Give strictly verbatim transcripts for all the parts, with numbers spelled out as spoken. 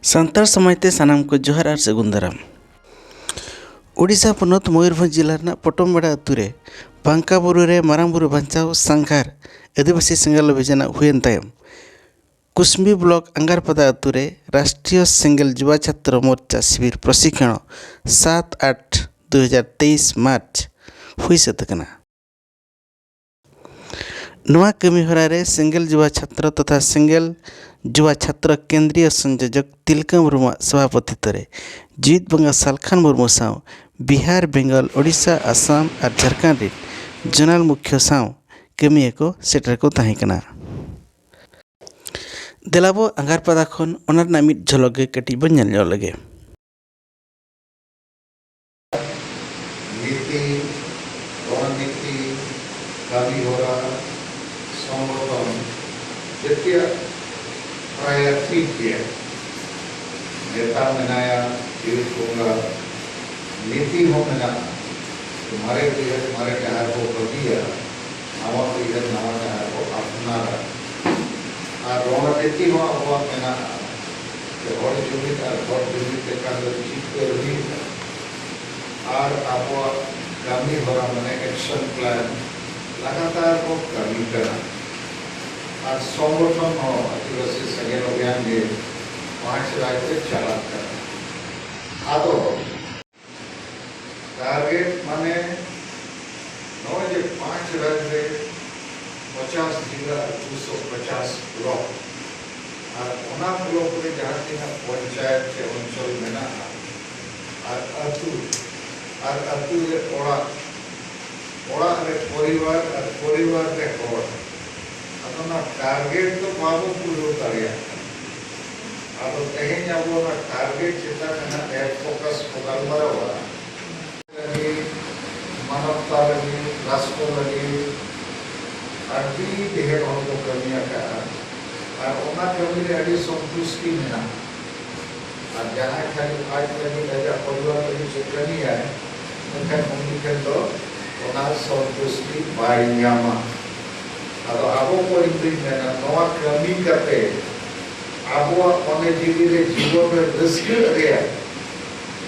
ᱥᱟᱱᱛᱟᱲ ᱥᱚᱢᱟᱡᱽ ᱛᱮ ᱥᱟᱱᱟᱢ ᱠᱚ ᱡᱚᱦᱟᱨ ᱟᱨ ᱥᱟᱹᱜᱩᱱ ᱫᱟᱨᱟᱢ᱾ ᱳᱰᱤᱥᱟ ᱯᱚᱱᱚᱛ ᱢᱚᱭᱩᱨᱵᱷᱚᱸᱡᱽ ᱡᱤᱞᱟ ᱨᱮᱱᱟᱜ ᱯᱚᱴᱚᱢᱵᱮᱲᱟ ᱟᱹᱛᱩ ᱨᱮ ᱵᱟᱝᱠᱟ ᱵᱩᱨᱩ ᱨᱮ ᱢᱟᱨᱟᱝ ᱵᱩᱨᱩ ᱵᱟᱧᱪᱟᱣ ᱥᱟᱸᱜᱷᱟᱨ ᱟᱹᱫᱤᱵᱟᱹᱥᱤ ᱥᱮᱸᱜᱮᱞ ᱚᱵᱷᱤᱡᱟᱱ ᱦᱩᱭᱮᱱ ᱛᱟᱭᱚᱢ, ᱠᱩᱥᱢᱤ ᱵᱞᱚᱠ ᱟᱸᱜᱟᱨᱯᱟᱫᱟ ᱟᱹᱛᱩ ᱨᱮ ᱨᱟᱥᱴᱨᱤᱭᱚ ᱥᱮᱸᱜᱮᱞ ᱡᱩᱵᱟ ᱪᱷᱟᱛᱨᱚ ᱢᱳᱨᱪᱟ ᱥᱤᱵᱤᱨ ᱯᱨᱚᱥᱤᱠᱷᱚᱬ ᱥᱟᱛ ᱟᱴ ᱫᱩ ᱦᱟᱡᱟᱨ ᱛᱮᱭᱤᱥ ᱢᱟᱨᱪ ᱦᱩᱭ ᱥᱟᱹᱛ ᱟᱠᱟᱱᱟ᱾ ᱱᱚᱣᱟ ᱠᱟᱹᱢᱤ ᱦᱚᱨᱟ ᱨᱮ ᱥᱮᱸᱜᱮᱞ ᱡᱩᱣᱟ ᱪᱷᱟᱛᱨᱚ ᱛᱚᱛᱷᱟ ᱥᱮᱸᱜᱮᱞ ᱡᱩᱣᱟ ᱪᱷᱟᱛᱨᱚ ᱠᱮᱱᱫᱨᱤᱭᱚ ᱥᱚᱝᱡᱳᱡᱚᱠ ᱛᱤᱞᱠᱟᱹ ᱢᱩᱨᱢᱩᱣᱟᱜ ᱥᱚᱵᱷᱟᱯᱚᱛᱤᱛᱚ ᱨᱮ ᱡᱤᱣᱤᱫ ᱵᱚᱸᱜᱟ ᱥᱟᱞᱠᱷᱟᱱ ᱢᱩᱨᱢᱩ ᱥᱟᱶ ᱵᱤᱦᱟᱨ, ᱵᱮᱝᱜᱚᱞ, ᱳᱰᱤᱥᱟ, ᱟᱥᱟᱢ ᱟᱨ ᱡᱷᱟᱲᱠᱷᱚᱸᱰ ᱨᱤᱱ ᱡᱳᱱᱟᱞ ᱢᱩᱠᱷᱭᱟᱹ ᱥᱟᱶ ᱠᱟᱹᱢᱤᱭᱟᱹ ᱠᱚ ᱥᱮᱴᱮᱨ ᱠᱚ ᱛᱟᱦᱮᱸ ᱠᱟᱱᱟ᱾ ᱫᱮᱞᱟᱵᱚ ᱟᱸᱜᱟᱨᱯᱟᱫᱟ ᱠᱷᱚᱱ ᱚᱱᱟ ᱨᱮᱱᱟᱜ ᱢᱤᱫ ᱡᱷᱚᱞᱚᱠ ᱜᱮ ᱠᱟᱹᱴᱤᱡ ᱵᱚᱱ ᱧᱮᱞ ᱧᱚᱜ ᱞᱮᱜᱮ᱾ ᱱᱤᱛᱤ, ᱨᱚᱬᱱᱤᱛᱤ, ᱠᱟᱹᱢᱤ ᱦᱚᱨᱟ, ᱥᱚᱝᱜᱚᱴᱷᱚᱱ, ᱡᱚᱛᱚᱣᱟᱜ ᱯᱨᱟᱭ ᱴᱷᱤᱠ ᱜᱮᱭᱟ᱾ ᱱᱮᱛᱟ ᱢᱮᱱᱟᱭᱟ, ᱵᱤᱨ ᱵᱚᱸᱜᱟ, ᱱᱤᱛᱤ ᱦᱚᱸ ᱢᱮᱱᱟᱜᱼᱟ᱾ ᱢᱟᱨᱮ ᱩᱭᱦᱟᱹᱨ ᱢᱟᱨᱮ ᱰᱟᱦᱟᱨ ᱵᱚ ᱵᱟᱹᱜᱤᱭᱟ, ᱱᱟᱣᱟ ᱩᱭᱦᱟᱹᱨ ᱱᱟᱣᱟ ᱰᱟᱦᱟᱨ ᱵᱚ ᱟᱯᱱᱟᱨᱟ᱾ ᱟᱨ ᱨᱚᱬᱱᱤᱛᱤ ᱦᱚᱸ ᱟᱵᱚᱣᱟᱜ ᱢᱮᱱᱟᱜᱼᱟ᱾ ᱦᱚᱲ ᱡᱩᱢᱤᱫ ᱟᱨ ᱦᱚᱲ ᱡᱩᱢᱤᱫ ᱞᱮᱠᱟᱱ ᱫᱚ ᱪᱤᱛᱟᱹᱨ ᱦᱩᱭᱩᱜᱼᱟ᱾ ᱟᱨ ᱟᱵᱚᱣᱟᱜ ᱠᱟᱹᱢᱤ ᱦᱚᱨᱟ ᱢᱟᱱᱮ action plan ᱞᱟᱜᱟᱛᱟᱨ ᱵᱚ ᱠᱟᱹᱢᱤ ᱠᱟᱱᱟ᱾ ᱟᱨ ᱥᱚᱝᱜᱚᱴᱷᱚᱱ ᱦᱚᱸ ᱟᱹᱫᱤᱵᱟᱹᱥᱤ ᱥᱮᱸᱜᱮᱞ ᱚᱵᱷᱤᱭᱟᱱ ᱜᱮ ᱯᱟᱸᱪ ᱨᱟᱡᱽ ᱨᱮ ᱪᱟᱞᱟᱜ ᱠᱟᱱᱟ᱾ ᱟᱫᱚ target ᱢᱟᱱᱮ ᱱᱚᱜᱼᱚᱭ ᱡᱮ ᱯᱟᱸᱪ ᱨᱟᱡᱽ ᱨᱮ ᱯᱚᱪᱟᱥ ᱡᱤᱞᱟ ᱟᱨ ᱫᱩᱥᱚ ᱯᱚᱪᱟᱥ ᱵᱞᱚᱠ, ᱟᱨ ᱚᱱᱟ ᱵᱞᱚᱠ ᱨᱮ ᱡᱟᱦᱟᱸ ᱛᱤᱱᱟᱹᱜ ᱯᱚᱧᱪᱟᱭᱮᱛ ᱥᱮ ᱚᱧᱪᱚᱞ ᱢᱮᱱᱟᱜᱼᱟ, ᱟᱨ ᱟᱹᱛᱩ, ᱟᱨ ᱟᱹᱛᱩ ᱨᱮ ᱚᱲᱟᱜ, ᱚᱲᱟᱜ ᱨᱮ ᱯᱚᱨᱤᱵᱟᱨ, ᱟᱨ ᱯᱚᱨᱤᱵᱟᱨ ᱨᱮ ᱦᱚᱲ, ᱟᱫᱚ ᱚᱱᱟ target ᱫᱚ ᱵᱟᱵᱚ ᱯᱩᱨᱟᱹᱣ ᱫᱟᱲᱮᱭᱟᱜ ᱠᱟᱱᱟ᱾ ᱟᱫᱚ ᱛᱮᱦᱮᱧ ᱟᱵᱚ ᱚᱱᱟ target ᱪᱮᱛᱟᱱ ᱨᱮ ᱱᱟᱜ ᱰᱷᱮᱨ focus ᱵᱚ ᱜᱟᱞᱢᱟᱨᱟᱣᱟ᱾ ᱞᱟᱹᱜᱤᱫ, ᱢᱟᱱᱚᱵᱛᱟ ᱞᱟᱹᱜᱤᱫ, ᱨᱟᱥᱴᱨᱚ ᱞᱟᱹᱜᱤᱫ ᱟᱹᱰᱤ ᱰᱷᱮᱨ ᱦᱚᱲ ᱠᱚ ᱠᱟᱹᱢᱤ ᱟᱠᱟᱫᱼᱟ᱾ ᱟᱨ ᱚᱱᱟ ᱠᱟᱹᱢᱤ ᱨᱮ ᱟᱹᱰᱤ ᱥᱚᱱᱛᱩᱥᱴᱤ ᱢᱮᱱᱟᱜᱼᱟ᱾ ᱟᱨ ᱡᱟᱦᱟᱸᱭ ᱠᱷᱟᱹᱞᱤ ᱟᱡ ᱞᱟᱹᱜᱤᱫ, ᱟᱡᱟᱜ ᱯᱚᱨᱤᱵᱟᱨ ᱞᱟᱹᱜᱤᱫ ᱮ ᱠᱟᱹᱢᱤᱭᱟᱭ, ᱢᱮᱱᱠᱷᱟᱱ ᱩᱱᱤ ᱴᱷᱮᱱ ᱫᱚ ᱚᱱᱟ ᱥᱚᱱᱛᱩᱥᱴᱤ ᱵᱟᱭ ᱧᱟᱢᱟ᱾ ᱟᱫᱚ ᱟᱵᱚ ᱠᱚ, ᱤᱧ ᱫᱩᱧ ᱢᱮᱱᱟ, ᱱᱚᱣᱟ ᱠᱟᱹᱢᱤ ᱠᱟᱛᱮ ᱟᱵᱚᱣᱟᱜ ᱢᱚᱱᱮ ᱡᱤᱣᱤ ᱨᱮ ᱡᱤᱵᱚᱱ ᱨᱮ ᱨᱟᱹᱥᱠᱟᱹ ᱨᱮᱭᱟᱜ,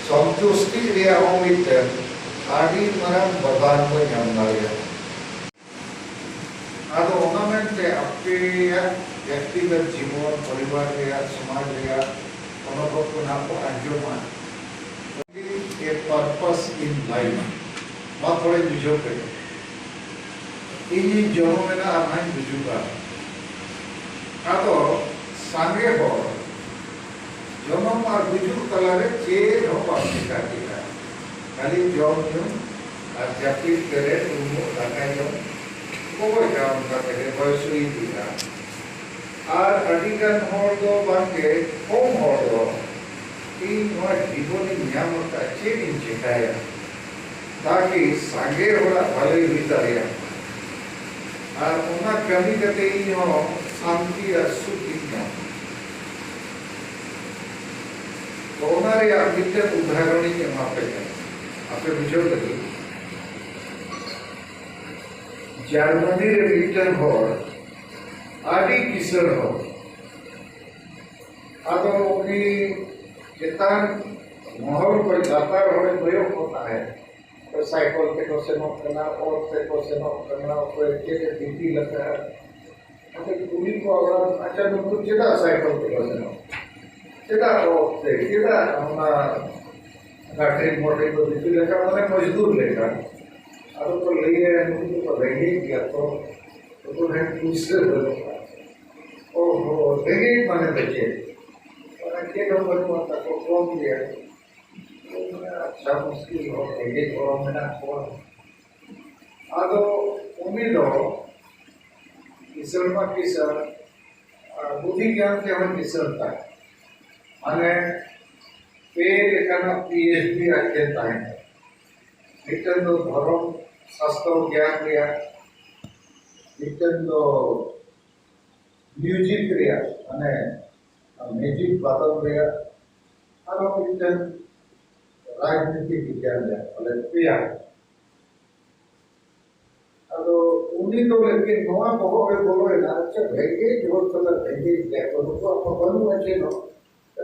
ᱥᱚᱱᱛᱩᱥᱴᱤ ᱨᱮᱭᱟᱜ ᱦᱚᱸ ᱢᱤᱫᱴᱮᱱ ᱟᱹᱰᱤ ᱢᱟᱨᱟᱝ ᱵᱟᱜᱟᱱ ᱵᱚ ᱧᱟᱢ ᱫᱟᱲᱮᱭᱟᱜᱼᱟ᱾ ᱟᱫᱚ ᱚᱱᱟ ᱢᱮᱱᱛᱮ ᱟᱯᱮᱭᱟᱜ ᱵᱮᱠᱛᱤᱜᱚᱛ ᱡᱤᱵᱚᱱ, ᱯᱚᱨᱤᱵᱟᱨ ᱨᱮᱭᱟᱜ, ᱥᱚᱢᱟᱡᱽ ᱨᱮᱭᱟᱜ ᱚᱱᱩᱵᱷᱚᱵ ᱠᱚ ᱱᱟᱦᱟᱜ ᱵᱚ ᱟᱸᱡᱚᱢᱟ᱾ A purpose in life. ᱢᱟ ᱛᱷᱚᱲᱟᱧ ᱵᱩᱡᱷᱟᱹᱣ ᱯᱮ᱾ ᱤᱧᱤᱧ ᱡᱚᱱᱚᱢ ᱮᱱᱟ ᱟᱨ ᱦᱟᱸᱜ ᱤᱧ ᱜᱩᱡᱩᱜᱼᱟ᱾ ᱟᱫᱚ ᱥᱟᱸᱜᱮ ᱦᱚᱲ ᱡᱚᱱᱚᱢ ᱟᱨ ᱜᱩᱡᱩᱜ ᱛᱟᱞᱟᱨᱮ ᱪᱮᱫ ᱦᱚᱸ ᱵᱟᱢ ᱪᱮᱠᱟ ᱠᱮᱫᱟ᱾ ᱠᱷᱟᱹᱞᱤ ᱡᱚᱢ ᱧᱩ ᱟᱨ ᱡᱟᱹᱯᱤᱫ, ᱵᱮᱨᱮᱫ, ᱩᱢᱩᱜ, ᱫᱟᱠᱟ ᱡᱚᱢ, ᱠᱚᱵᱚᱭ ᱠᱟᱜ ᱚᱱᱠᱟ ᱛᱮᱜᱮ ᱵᱚᱭᱚᱥ ᱦᱩᱭ ᱤᱫᱤᱜᱼᱟ᱾ ᱟᱨ ᱟᱹᱰᱤ ᱜᱟᱱ ᱦᱚᱲ ᱫᱚ ᱵᱟᱝᱜᱮ, ᱠᱚᱢ ᱦᱚᱲ ᱫᱚ, "ᱤᱧ ᱱᱚᱣᱟ ᱡᱤᱵᱚᱱᱤᱧ ᱧᱟᱢ ᱟᱠᱟᱫ, ᱪᱮᱫ ᱤᱧ ᱪᱮᱠᱟᱭᱟ ᱛᱟᱠᱤ ᱥᱟᱸᱜᱮ ᱦᱚᱲᱟᱜ ᱵᱷᱟᱹᱞᱟᱹᱭ ᱦᱩᱭ ᱫᱟᱲᱮᱭᱟᱜ ᱢᱟ, ᱟᱨ ᱚᱱᱟ ᱠᱟᱹᱢᱤ ᱠᱟᱛᱮ ᱤᱧ ᱦᱚᱸ ᱥᱟᱱᱛᱤ ᱟᱨ ᱥᱩᱠ ᱤᱧ ᱧᱟᱢ?" ᱛᱚ, ᱚᱱᱟ ᱨᱮᱭᱟᱜ ᱢᱤᱫᱴᱮᱱ ᱩᱫᱟᱦᱚᱨᱚᱱᱤᱧ ᱮᱢᱟ ᱯᱮ ᱠᱟᱱᱟ, ᱟᱯᱮ ᱵᱩᱡᱷᱟᱹᱣ ᱞᱟᱹᱜᱤᱫ᱾ ᱡᱟᱨᱢᱟᱱᱤ ᱨᱮ ᱢᱤᱫᱴᱮᱱ ᱦᱚᱲ, ᱟᱹᱰᱤ ᱠᱤᱥᱟᱹᱬ ᱦᱚᱲ, ᱟᱫᱚ ᱩᱱᱤ ᱪᱮᱛᱟᱱ ᱢᱚᱦᱚᱞ ᱠᱷᱚᱱ ᱞᱟᱛᱟᱨ ᱦᱚᱲᱮ ᱠᱚᱭᱚᱜ ᱠᱚ ᱛᱟᱦᱮᱸᱫ᱾ ᱚᱠᱚᱭ ᱥᱟᱭᱠᱮᱞ ᱛᱮᱠᱚ ᱥᱮᱱᱚᱜ ᱠᱟᱱᱟ, ᱚᱛ ᱛᱮᱠᱚ ᱥᱮᱱᱚᱜ ᱠᱟᱱᱟ, ᱚᱠᱚᱭ ᱪᱮᱫ ᱮ ᱫᱤᱯᱤᱞ ᱟᱠᱟᱫᱼᱟ᱾ ᱟᱫᱚ ᱠᱩᱞᱤ ᱠᱚᱣᱟ ᱚᱲᱟᱜ, "ᱟᱪᱪᱷᱟ, ᱱᱩᱠᱩ ᱪᱮᱫᱟᱜ ᱥᱟᱭᱠᱮᱞ ᱛᱮᱠᱚ ᱥᱮᱱᱚᱜ? ᱪᱮᱫᱟᱜ ᱚᱛ ᱛᱮ? ᱪᱮᱫᱟᱜ ᱚᱱᱟ ᱞᱟᱴᱷᱮ ᱢᱚᱴᱷᱮ ᱠᱚ ᱫᱤᱯᱤᱞ ᱟᱠᱟᱫ, ᱢᱟᱱᱮ ᱢᱚᱡᱽᱫᱩᱨ ᱞᱮᱠᱟ?" ᱟᱫᱚ ᱠᱚ ᱞᱟᱹᱭᱟ, "ᱱᱩᱠᱩ ᱫᱚᱠᱚ ᱨᱮᱸᱜᱮᱡ ᱜᱮᱭᱟ ᱛᱚ, ᱱᱩᱠᱩ ᱴᱷᱮᱱ ᱯᱩᱭᱥᱟᱹ ᱵᱟᱹᱱᱩᱜᱼᱟ᱾" ᱚᱦᱚ, ᱨᱮᱸᱜᱮᱡ ᱢᱟᱱᱮ ᱫᱚ ᱪᱮᱫ? ᱚᱱᱟ ᱪᱮᱫ ᱦᱚᱸ ᱵᱟᱹᱱᱩᱜᱼᱟ, ᱛᱟᱠᱚ ᱠᱚᱢ ᱜᱮᱭᱟ᱾ ᱟᱪᱪᱷᱟ, ᱢᱩᱥᱠᱤᱞ ᱦᱚᱲ, ᱨᱮᱸᱜᱮᱡ ᱦᱚᱲ ᱢᱮᱱᱟᱜ ᱠᱚᱣᱟ᱾ ᱟᱫᱚ ᱩᱱᱤ ᱫᱚ ᱠᱤᱥᱟᱹᱬ ᱢᱟ ᱠᱤᱥᱟᱹᱬ, ᱟᱨ ᱵᱩᱫᱷᱤ ᱜᱮᱭᱟᱱ ᱛᱮᱦᱚᱸ ᱠᱤᱥᱟᱹᱬ ᱛᱟᱭ᱾ ᱢᱟᱱᱮ ᱯᱮ ᱞᱮᱠᱟᱱᱟᱜ ᱯᱤ ᱮᱭᱤᱪ ᱰᱤ ᱟᱡ ᱴᱷᱮᱱ ᱛᱟᱦᱮᱸ ᱠᱟᱱᱟ᱾ ᱢᱤᱫᱴᱮᱱ ᱫᱚ ᱫᱷᱚᱨᱚᱢ ᱥᱟᱥᱛᱨᱚ ᱜᱮᱭᱟᱱ ᱨᱮᱭᱟᱜ, ᱢᱤᱫᱴᱮᱱ ᱫᱚ ᱢᱤᱭᱩᱡᱤᱠ ᱨᱮᱭᱟᱜ, ᱢᱟᱱᱮ ᱢᱤᱭᱩᱡᱤᱠ ᱵᱟᱫᱚᱞ ᱨᱮᱭᱟᱜ, ᱟᱨᱚ ᱢᱤᱫᱴᱮᱱ ᱨᱟᱡᱽᱱᱤᱛᱤ ᱵᱤᱜᱽᱜᱟᱱ ᱨᱮᱭᱟᱜ, ᱵᱚᱞᱮ ᱯᱮᱭᱟ᱾ ᱟᱫᱚ ᱩᱱ ᱩᱱᱤ ᱫᱚ ᱞᱮᱠᱤᱱ ᱱᱚᱣᱟ ᱵᱚᱦᱚᱜ ᱨᱮ ᱵᱚᱞᱚᱭᱮᱱᱟ, ᱟᱪᱪᱷᱟ, ᱨᱮᱸᱜᱮᱡ ᱦᱚᱲ ᱛᱟᱞᱟ ᱨᱮᱸᱜᱮᱡ ᱜᱮᱭᱟ ᱠᱚ, ᱱᱩᱠᱩᱣᱟᱜ ᱢᱟ ᱵᱟᱹᱱᱩᱜᱼᱟ ᱪᱮᱫ ᱦᱚᱸ᱾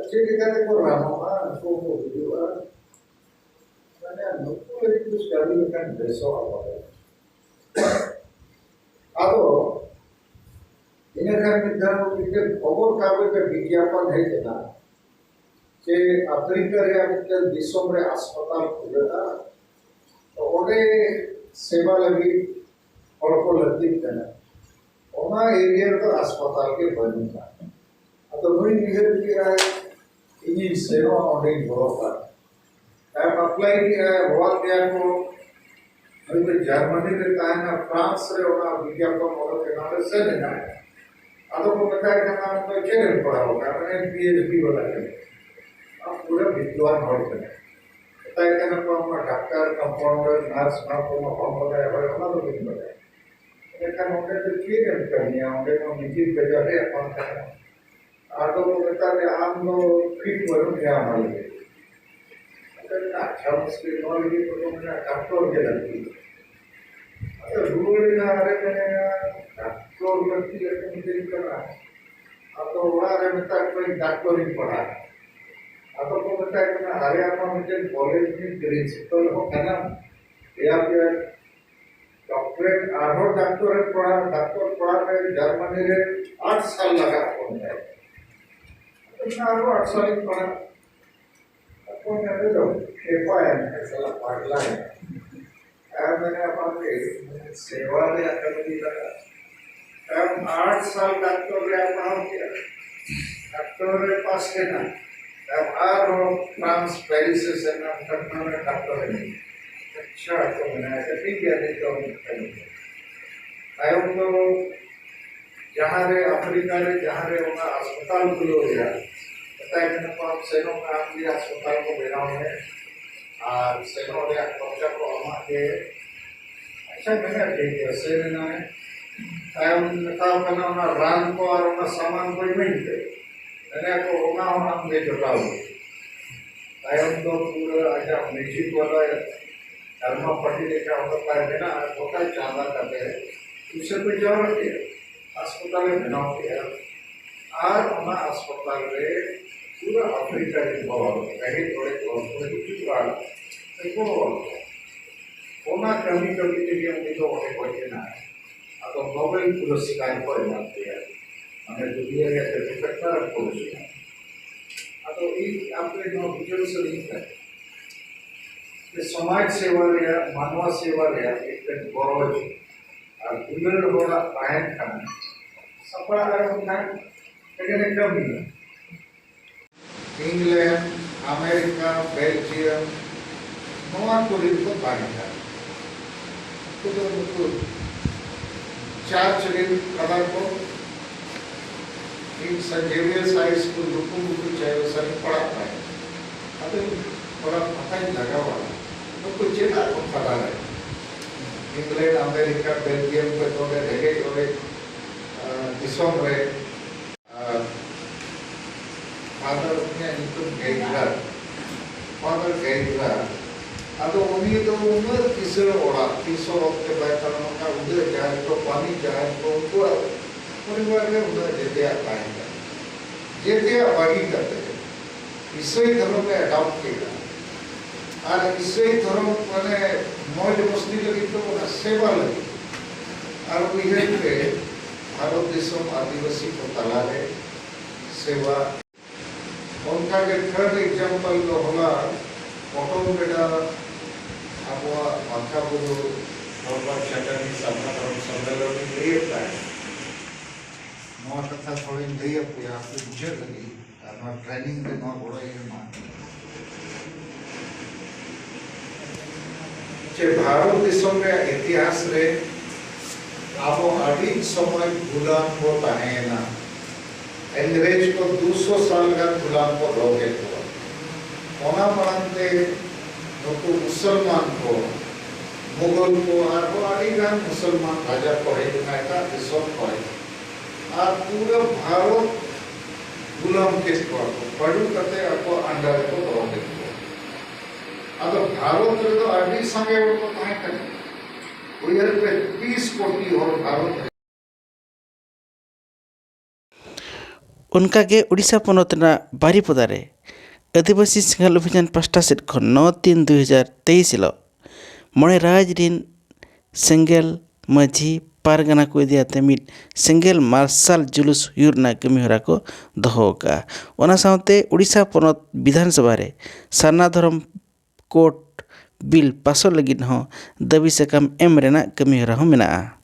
ᱪᱮᱫ ᱞᱮᱠᱟ ᱛᱮᱠᱚ ᱨᱟᱱᱚᱜᱼᱟ, ᱩᱱᱠᱩ ᱠᱚ ᱦᱤᱡᱩᱜᱼᱟ? ᱢᱟᱱᱮ ᱱᱩᱠᱩ ᱞᱟᱹᱜᱤᱫ ᱫᱚ ᱠᱟᱹᱢᱤ ᱞᱮᱠᱷᱟᱱ ᱵᱮᱥᱚᱜᱼᱟ ᱵᱚᱞᱮ᱾ ᱟᱫᱚ ᱤᱱᱟᱹ ᱠᱷᱟᱱ ᱢᱤᱫ ᱫᱷᱟᱣ ᱢᱤᱫᱴᱮᱱ ᱠᱷᱚᱵᱚᱨ ᱠᱟᱜᱚᱡᱽ ᱨᱮ ᱵᱤᱜᱽᱜᱟᱯᱚᱱ ᱦᱮᱡ ᱮᱱᱟ ᱡᱮ ᱟᱯᱷᱨᱤᱠᱟ ᱨᱮᱭᱟᱜ ᱢᱤᱫᱴᱮᱱ ᱫᱤᱥᱚᱢ ᱨᱮ ᱦᱟᱥᱯᱟᱛᱟᱞ ᱠᱷᱩᱞᱟᱹᱜᱼᱟ, ᱛᱚ ᱚᱸᱰᱮ ᱥᱮᱵᱟ ᱞᱟᱹᱜᱤᱫ ᱦᱚᱲ ᱠᱚ ᱞᱟᱹᱠᱛᱤᱜ ᱠᱟᱱᱟ᱾ ᱚᱱᱟ ᱮᱨᱤᱭᱟ ᱨᱮᱫᱚ ᱦᱟᱥᱯᱟᱛᱟᱞ ᱜᱮ ᱵᱟᱹᱱᱩᱜᱼᱟ᱾ ᱟᱫᱚ ᱱᱩᱭ ᱩᱭᱦᱟᱹᱨ ᱠᱮᱜᱼᱟᱭ, ᱤᱧᱤᱧ ᱥᱮᱱᱚᱜᱼᱟ, ᱚᱸᱰᱮᱧ ᱵᱚᱞᱚᱜᱼᱟ᱾ ᱛᱟᱭᱚᱢ ᱟᱯᱞᱟᱭ ᱠᱮᱜᱼᱟᱭ, ᱦᱚᱦᱚᱣᱟᱫ ᱯᱮᱭᱟ ᱠᱚ, ᱱᱩᱭ ᱫᱚ ᱡᱟᱨᱢᱟᱱᱤ ᱨᱮ ᱛᱟᱦᱮᱱᱟ, ᱯᱷᱨᱟᱱᱥ ᱨᱮ ᱚᱱᱟ ᱵᱤᱜᱽᱜᱟᱯᱚᱱ ᱚᱰᱚᱠ ᱮᱱᱟ, ᱚᱸᱰᱮ ᱥᱮᱱ ᱮᱱᱟᱭ᱾ ᱟᱫᱚ ᱠᱚ ᱢᱮᱛᱟᱭ ᱠᱟᱱᱟ, "ᱟᱢ ᱫᱚ ᱪᱮᱫ ᱮᱢ ᱯᱟᱲᱦᱟᱣ ᱟᱠᱟᱫᱟ?" ᱢᱮᱱᱟᱭ, "ᱯᱤ ᱮᱭᱤᱪ ᱰᱤ ᱵᱟᱞᱟ ᱠᱟᱱᱟᱭ, ᱟᱢ ᱯᱩᱨᱟᱹ ᱵᱤᱫᱽᱣᱟᱱ ᱦᱚᱲ ᱠᱟᱱᱟᱭ᱾" ᱢᱮᱛᱟᱭ ᱠᱟᱱᱟ ᱠᱚ, "ᱟᱢ ᱢᱟ ᱰᱟᱠᱛᱟᱨ, ᱠᱚᱢᱯᱟᱣᱩᱱᱰᱟᱨ, ᱱᱟᱨᱥ, ᱱᱚᱣᱟ ᱠᱚᱢᱟ ᱵᱟᱢ ᱵᱟᱰᱟᱭᱟ, ᱦᱳᱭ, ᱚᱱᱟ ᱫᱚ ᱵᱟᱹᱧ ᱵᱟᱰᱟᱭᱟ, ᱮᱱᱠᱷᱟᱱ ᱚᱸᱰᱮ ᱫᱚ ᱪᱮᱫ ᱮᱢ ᱠᱟᱹᱢᱤᱭᱟ? ᱚᱸᱰᱮ ᱢᱟ ᱢᱤᱫ ᱫᱤᱱ ᱵᱟᱡᱟᱨ ᱨᱮᱭᱟᱜ ᱵᱟᱝ ᱠᱟᱱᱟ᱾" ᱟᱫᱚ ᱠᱚ ᱢᱮᱛᱟ ᱫᱮᱭᱟ, "ᱟᱢ ᱫᱚ ᱯᱷᱤᱴ ᱵᱟᱹᱱᱩᱜ ᱢᱮᱭᱟ ᱚᱱᱟ ᱞᱟᱹᱜᱤᱫ᱾" ᱟᱫᱚ ᱢᱮᱱᱟ, "ᱟᱪᱪᱷᱟ, ᱢᱩᱥᱠᱤᱞ, ᱱᱚᱣᱟ ᱞᱟᱹᱜᱤᱫ ᱫᱚ ᱢᱮᱱᱟ ᱰᱟᱠᱛᱚᱨ ᱜᱮ ᱞᱟᱹᱠᱛᱤ᱾" ᱟᱫᱚ ᱨᱩᱣᱟᱹᱲ ᱮᱱᱟ, ᱟᱨᱮ ᱢᱮᱱᱟ, "ᱰᱟᱠᱛᱚᱨ ᱞᱟᱹᱠᱛᱤ ᱞᱮᱠᱟ ᱢᱤᱫᱴᱮᱱ ᱠᱟᱱᱟ?" ᱟᱫᱚ ᱚᱲᱟᱜ ᱨᱮ ᱢᱮᱛᱟ ᱠᱚᱣᱟᱧ, "ᱰᱟᱠᱛᱚᱨᱤᱧ ᱯᱟᱲᱦᱟᱜ᱾" ᱟᱫᱚ ᱠᱚ ᱢᱮᱛᱟᱭ ᱠᱟᱱᱟ, "ᱟᱞᱮᱭᱟᱜ ᱢᱟ ᱢᱤᱫᱴᱮᱱ ᱠᱚᱞᱮᱡᱽ ᱨᱤᱱᱤᱡ ᱯᱨᱤᱱᱥᱤᱯᱟᱞ ᱦᱚᱸ ᱠᱟᱱᱟᱢ, ᱯᱮᱭᱟ ᱯᱮᱭᱟ ᱰᱚᱠᱴᱚᱨᱮᱴ ᱟᱨᱦᱚᱸ ᱰᱟᱠᱴᱚᱨᱮᱴ ᱯᱟᱲᱦᱟᱜ, ᱰᱟᱠᱴᱚᱨ ᱯᱟᱲᱦᱟᱜ ᱨᱮ ᱡᱟᱨᱢᱟᱱᱤ ᱨᱮ ᱟᱴ ᱥᱟᱞ ᱞᱟᱜᱟᱜ ᱠᱟᱱ ᱛᱟᱭᱟ᱾ ᱟᱫᱚ ᱟᱨᱦᱚᱸ ᱟᱴ ᱥᱟᱞᱤᱧ ᱯᱟᱲᱦᱟᱜ᱾ ᱟᱫᱚ ᱚᱱᱟ ᱨᱮᱫᱚ ᱠᱷᱮᱯᱟᱭᱮᱱ ᱠᱷᱟᱱ ᱥᱟᱞᱟ ᱯᱟᱜᱽᱞᱟᱭᱮᱱ᱾ ᱟᱨ ᱢᱮᱱᱟ, "ᱵᱟᱯ ᱨᱮ, ᱥᱮᱵᱟ ᱨᱮᱭᱟᱜ ᱠᱟᱹᱢᱤ ᱞᱟᱜᱟᱜᱼᱟ᱾" ᱛᱟᱭᱚᱢ ᱟᱴ ᱥᱟᱞ ᱰᱟᱠᱴᱚᱨ ᱨᱮᱭᱟᱜ ᱯᱟᱲᱦᱟᱣ ᱠᱮᱫᱟ᱾ ᱰᱟᱠᱴᱚᱨ ᱨᱮ ᱯᱟᱥ ᱮᱱᱟ᱾ ᱛᱟᱭᱚᱢ ᱟᱨᱦᱚᱸ ᱯᱷᱨᱟᱱᱥ, ᱯᱮᱨᱤᱥ ᱮ ᱥᱮᱱ ᱮᱱᱟ, ᱰᱟᱠᱴᱚᱨ ᱨᱮ, ᱰᱟᱠᱴᱚᱨ ᱨᱮ᱾ ᱟᱪᱪᱷᱟ, ᱠᱚ ᱢᱮᱱᱟ, ᱴᱷᱤᱠ ᱜᱮᱭᱟ, ᱱᱤᱛ ᱫᱚ ᱠᱟᱹᱢᱤ᱾ ᱛᱟᱭᱚᱢ ᱫᱚ ᱡᱟᱦᱟᱸ ᱨᱮ ᱟᱯᱷᱨᱤᱠᱟ ᱨᱮ ᱡᱟᱦᱟᱸ ᱨᱮ ᱚᱱᱟ ᱦᱟᱥᱯᱟᱛᱟᱞ ᱠᱷᱩᱞᱟᱹᱣ ᱨᱮᱭᱟᱜ ᱢᱮᱛᱟᱭ ᱠᱟᱱᱟ ᱠᱚ, "ᱟᱢ ᱥᱮᱱᱚᱜ ᱢᱮ, ᱟᱢ ᱜᱮ ᱦᱟᱥᱯᱟᱛᱟᱞ ᱠᱚ ᱵᱮᱱᱟᱣ ᱢᱮ ᱟᱨ ᱥᱮᱱᱚᱜ ᱨᱮᱭᱟᱜ ᱠᱷᱚᱨᱪᱟ ᱠᱚ ᱟᱢᱟᱜ ᱜᱮ᱾" ᱟᱪᱪᱷᱟ, ᱢᱮᱱᱟ, ᱴᱷᱤᱠ ᱜᱮᱭᱟ, ᱥᱮᱱ ᱮᱱᱟᱭ᱾ ᱛᱟᱭᱚᱢ ᱢᱮᱛᱟᱣ ᱠᱟᱱᱟ, "ᱚᱱᱟ ᱨᱟᱱ ᱠᱚ ᱟᱨ ᱚᱱᱟ ᱥᱟᱢᱟᱱ ᱠᱚ ᱤᱢᱟᱹᱧ ᱯᱮ, ᱢᱮᱱᱟ ᱠᱚ, ᱚᱱᱟ ᱦᱚᱸ ᱟᱢ ᱜᱮ ᱡᱚᱴᱟᱣ ᱢᱮ᱾" ᱛᱟᱭᱚᱢ ᱫᱚ ᱯᱩᱨᱟᱹ ᱟᱡᱟᱜ ᱢᱤᱣᱡᱤᱠ ᱵᱟᱞᱟ ᱰᱨᱟᱢᱟ ᱯᱟᱨᱴᱤ ᱞᱮᱠᱟ ᱚᱸᱰᱮ ᱛᱟᱭ ᱢᱮᱱᱟᱜᱼᱟ, ᱜᱚᱴᱟ ᱪᱟᱸᱫᱟ ᱠᱟᱛᱮ ᱯᱩᱭᱥᱟᱹ ᱠᱚ ᱡᱟᱣᱨᱟ ᱠᱮᱫᱼᱟ, ᱦᱟᱥᱯᱟᱛᱟᱞ ᱮ ᱵᱮᱱᱟᱣ ᱠᱮᱫᱼᱟ, ᱟᱨ ᱚᱱᱟ ᱦᱟᱥᱯᱟᱛᱟᱞ ᱨᱮ ᱯᱩᱨᱟᱹ ᱟᱯᱷᱨᱤᱠᱟ ᱨᱮᱱ ᱦᱚᱲ, ᱨᱮᱸᱜᱮᱡ ᱚᱨᱮᱡ ᱦᱚᱲ ᱠᱚ ᱦᱤᱡᱩᱜᱼᱟ, ᱩᱱᱠᱩ ᱦᱚᱲ ᱠᱚ᱾ ᱚᱱᱟ ᱠᱟᱹᱢᱤ ᱠᱟᱹᱢᱤ ᱛᱮᱜᱮ ᱩᱱᱤ ᱫᱚ ᱚᱸᱰᱮ ᱜᱚᱡ ᱮᱱᱟᱭ᱾ ᱟᱫᱚ ᱱᱳᱵᱮᱞ ᱯᱩᱨᱚᱥᱠᱟᱨ ᱠᱚ ᱮᱢᱟ ᱫᱮᱭᱟ, ᱢᱟᱱᱮ ᱫᱩᱱᱤᱭᱟᱹ ᱨᱮᱭᱟᱜ ᱡᱚᱛᱚ ᱠᱷᱚᱱ ᱢᱟᱨᱟᱝ ᱯᱩᱨᱚᱥᱠᱟᱨ᱾ ᱟᱫᱚ ᱤᱧ ᱟᱯᱮ ᱱᱚᱣᱟ ᱵᱩᱡᱷᱟᱹᱣ ᱥᱟᱹᱱᱟᱹᱧ ᱠᱟᱱᱟ ᱡᱮ ᱥᱚᱢᱟᱡᱽ ᱥᱮᱵᱟ ᱨᱮᱭᱟᱜ, ᱢᱟᱱᱣᱟ ᱥᱮᱵᱟ ᱨᱮᱭᱟᱜ ᱢᱤᱫᱴᱮᱱ ᱜᱚᱨᱚᱡᱽ ᱟᱨ ᱫᱩᱞᱟᱹᱲ ᱦᱚᱲᱟᱜ ᱛᱟᱦᱮᱱ ᱠᱷᱟᱱ, ᱥᱟᱯᱲᱟᱜ ᱨᱮ ᱵᱟᱝᱠᱷᱟᱱ ᱮᱠᱮᱱᱮ ᱠᱟᱹᱢᱤᱭᱟ᱾ ᱤᱝᱞᱮᱱᱰ, ᱟᱢᱮᱨᱤᱠᱟ, ᱵᱮᱞᱡᱤᱭᱟᱢ, ᱱᱚᱣᱟ ᱠᱚᱨᱮ ᱠᱚ ᱛᱟᱦᱮᱸ ᱠᱟᱱᱟ᱾ ᱩᱱᱠᱩ ᱫᱚ ᱱᱩᱠᱩ ᱪᱟᱨᱪ ᱨᱮᱱ ᱠᱟᱱᱟ ᱠᱚ᱾ ᱤᱧ ᱥᱮᱱᱴ ᱡᱮᱵᱷᱤᱭᱟᱨᱥ ᱦᱟᱭ ᱥᱠᱩᱞ ᱞᱩᱠᱩᱢᱵᱩᱠᱩ ᱪᱟᱭᱵᱟᱥᱟ ᱨᱮᱧ ᱯᱟᱲᱦᱟᱜ ᱛᱟᱦᱮᱸᱫ᱾ ᱟᱫᱚᱧ ᱛᱷᱚᱲᱟ ᱯᱟᱛᱟᱧ ᱞᱟᱜᱟᱣᱟ, ᱱᱩᱠᱩ ᱪᱮᱫᱟᱜ ᱠᱚ ᱯᱷᱟᱫᱟ ᱨᱮ? ᱤᱝᱞᱮᱱᱰ, ᱟᱢᱮᱨᱤᱠᱟ, ᱵᱮᱞᱡᱤᱭᱟᱢ ᱠᱷᱚᱱ ᱱᱚᱰᱮ ᱨᱮᱸᱜᱮᱡ ᱚᱨᱮᱡ, ᱟᱸ, ᱫᱤᱥᱚᱢ ᱨᱮ, ᱟᱨ ᱯᱷᱟᱫᱟᱨ, ᱩᱱᱤᱭᱟᱜ ᱧᱩᱛᱩᱢ ᱜᱮᱭᱜᱞᱟᱨ, ᱯᱷᱟᱫᱟᱨ ᱜᱮᱭᱜᱞᱟᱨ᱾ ᱟᱫᱚ ᱩᱱᱤ ᱫᱚ ᱩᱱᱟᱹᱜ ᱠᱤᱥᱟᱹᱬ ᱚᱲᱟᱜ, ᱛᱤᱥ ᱦᱚᱸ ᱚᱛ ᱛᱮ ᱵᱟᱭ ᱛᱟᱲᱟᱢ ᱟᱠᱟᱫ, ᱩᱱᱟᱹᱜ ᱡᱟᱦᱮᱨ ᱠᱚ, ᱯᱟᱹᱱᱤ ᱡᱟᱦᱮᱨ ᱠᱚ, ᱩᱱᱠᱩᱣᱟᱜ ᱯᱚᱨᱤᱵᱟᱨ ᱨᱮ ᱩᱱᱟᱹᱜ ᱡᱮᱛᱮᱭᱟᱜ ᱛᱟᱦᱮᱸ ᱠᱟᱱᱟ, ᱡᱮᱛᱮᱭᱟᱜ ᱵᱟᱹᱜᱤ ᱠᱟᱛᱮ ᱤᱥᱟᱹᱭ ᱫᱷᱚᱨᱚᱢ ᱮ ᱟᱰᱟᱯᱴ ᱠᱮᱫᱟ᱾ ᱟᱨ ᱤᱥᱟᱹᱭ ᱫᱷᱚᱨᱚᱢ ᱢᱟᱱᱮ ᱢᱚᱡᱽ ᱢᱚᱥᱛᱤ ᱞᱟᱹᱜᱤᱫ ᱫᱚ ᱚᱱᱟ ᱥᱮᱵᱟ ᱞᱟᱹᱜᱤᱫ᱾ ᱟᱨ ᱩᱭᱦᱟᱹᱨ ᱛᱮ ᱵᱷᱟᱨᱚᱛ ᱫᱤᱥᱚᱢ ᱟᱹᱫᱤᱵᱟᱹᱥᱤ ᱠᱚ ᱛᱟᱞᱟᱨᱮ ᱥᱮᱵᱟ᱾ ᱚᱱᱠᱟᱜᱮ ᱛᱷᱟᱨᱰ ᱮᱠᱡᱟᱢᱯᱚᱞ ᱫᱚ ᱦᱚᱞᱟ ᱯᱚᱴᱚᱢ ᱵᱮᱰᱟ ᱟᱵᱚᱣᱟᱜ ᱢᱟᱛᱷᱟ ᱵᱩᱨᱩ ᱫᱚᱨᱵᱟᱨ ᱪᱟᱹᱴᱟᱹᱱᱤ ᱥᱟᱨᱱᱟ ᱫᱷᱚᱨᱚᱢ ᱥᱚᱢᱢᱮᱞᱚᱱ ᱤᱧ ᱞᱟᱹᱭᱮᱫ ᱛᱟᱦᱮᱸᱫ᱾ ᱱᱚᱣᱟ ᱠᱟᱛᱷᱟ ᱛᱷᱚᱲᱟᱧ ᱞᱟᱹᱭ ᱟᱯᱮᱭᱟ ᱟᱯᱮ ᱵᱩᱡᱷᱟᱹᱜ ᱞᱟᱹᱜᱤᱫ, ᱟᱨ ᱱᱚᱣᱟ ᱴᱨᱮᱱᱤᱝ ᱨᱮ ᱱᱚᱣᱟ ᱜᱚᱲᱚᱭ ᱮᱢᱟ᱾ ᱪᱮ ᱵᱷᱟᱨᱚᱛ ᱫᱤᱥᱚᱢ ᱨᱮᱭᱟᱜ ᱤᱛᱤᱦᱟᱥ ᱨᱮ ᱟᱵᱚ ᱟᱹᱰᱤ ᱥᱚᱢᱚᱭ ᱜᱩᱞᱟᱢ ᱵᱚ ᱛᱟᱦᱮᱸᱭᱮᱱᱟ᱾ ᱤᱝᱨᱮᱡᱽ ᱠᱚ ᱫᱩᱥᱚ ᱥᱟᱞ ᱜᱟᱱ ᱜᱩᱞᱟᱢ ᱠᱚ ᱫᱚᱦᱚ ᱠᱮᱫ ᱠᱚᱣᱟ᱾ ᱚᱱᱟ ᱢᱟᱲᱟᱝ ᱛᱮ ᱱᱩᱠᱩ ᱢᱩᱥᱚᱞᱢᱟᱱ ᱠᱚ, ᱢᱩᱜᱚᱞ ᱠᱚ, ᱟᱨᱦᱚᱸ ᱟᱹᱰᱤ ᱜᱟᱱ ᱢᱩᱥᱚᱞᱢᱟᱱ ᱨᱟᱡᱟ ᱠᱚ ᱦᱮᱡ ᱞᱮᱱᱟ ᱮᱴᱟᱜ ᱫᱤᱥᱚᱢ ᱠᱷᱚᱱ, ᱟᱨ ᱯᱩᱨᱟᱹ ᱵᱷᱟᱨᱚᱛ ᱜᱩᱞᱟᱢ ᱠᱮᱫ ᱠᱚᱣᱟ ᱠᱚ, ᱯᱟᱹᱰᱩ ᱠᱟᱛᱮ ᱟᱠᱚ under ᱨᱮᱠᱚ ᱫᱚᱦᱚ ᱠᱮᱫ ᱠᱚᱣᱟ᱾ ᱟᱫᱚ ᱵᱷᱟᱨᱚᱛ ᱨᱮᱫᱚ ᱟᱹᱰᱤ ᱥᱟᱸᱜᱮ ᱦᱚᱲ ᱠᱚ ᱛᱟᱦᱮᱸ ᱠᱟᱱᱟ᱾ ᱩᱭᱦᱟᱹᱨ ᱯᱮ, ᱛᱤᱥ ᱠᱳᱴᱤ ᱦᱚᱲ ᱵᱷᱟᱨᱚᱛ ᱨᱮ᱾ ᱚᱱᱠᱟᱜᱮ ᱳᱰᱤᱥᱟ ᱯᱚᱱᱚᱛ ᱨᱮᱱᱟᱜ ᱵᱟᱨᱤᱯᱚᱫᱟ ᱨᱮ ᱟᱹᱫᱤᱵᱟᱹᱥᱤ ᱥᱮᱸᱜᱮᱞ ᱚᱵᱷᱤᱡᱟᱱ ᱯᱟᱥᱴᱟ ᱥᱮᱫ ᱠᱷᱚᱱ ᱱᱚ ᱛᱤᱱ ᱫᱩ ᱦᱟᱡᱟᱨ ᱛᱮᱭᱤᱥ ᱦᱤᱞᱳᱜ ᱢᱚᱬᱮ ᱨᱟᱡᱽ ᱨᱤᱱ ᱥᱮᱸᱜᱮᱞ ᱢᱟᱹᱡᱷᱤ ᱯᱟᱨᱜᱟᱱᱟ ᱠᱚ ᱤᱫᱤᱭᱟᱛᱮ ᱢᱤᱫ ᱥᱮᱸᱜᱮᱞ ᱢᱟᱨᱥᱟᱞ ᱡᱩᱞᱩᱥ ᱦᱩᱭᱩᱜ ᱨᱮᱱᱟᱜ ᱠᱟᱹᱢᱤᱦᱚᱨᱟ ᱠᱚ ᱫᱚᱦᱚ ᱟᱠᱟᱫᱼᱟ᱾ ᱚᱱᱟ ᱥᱟᱶᱛᱮ ᱳᱰᱤᱥᱟ ᱯᱚᱱᱚᱛ ᱵᱤᱫᱷᱟᱱ ᱥᱚᱵᱷᱟ ᱨᱮ ᱥᱟᱨᱱᱟ ᱫᱷᱚᱨᱚᱢ ᱠᱳᱰ ᱵᱤᱞ ᱯᱟᱥᱚᱜ ᱞᱟᱹᱜᱤᱫ ᱦᱚᱸ ᱫᱟᱹᱵᱤ ᱥᱟᱠᱟᱢ ᱮᱢ ᱨᱮᱱᱟᱜ ᱠᱟᱹᱢᱤᱦᱚᱨᱟ ᱦᱚᱸ ᱢᱮᱱᱟᱜᱼᱟ᱾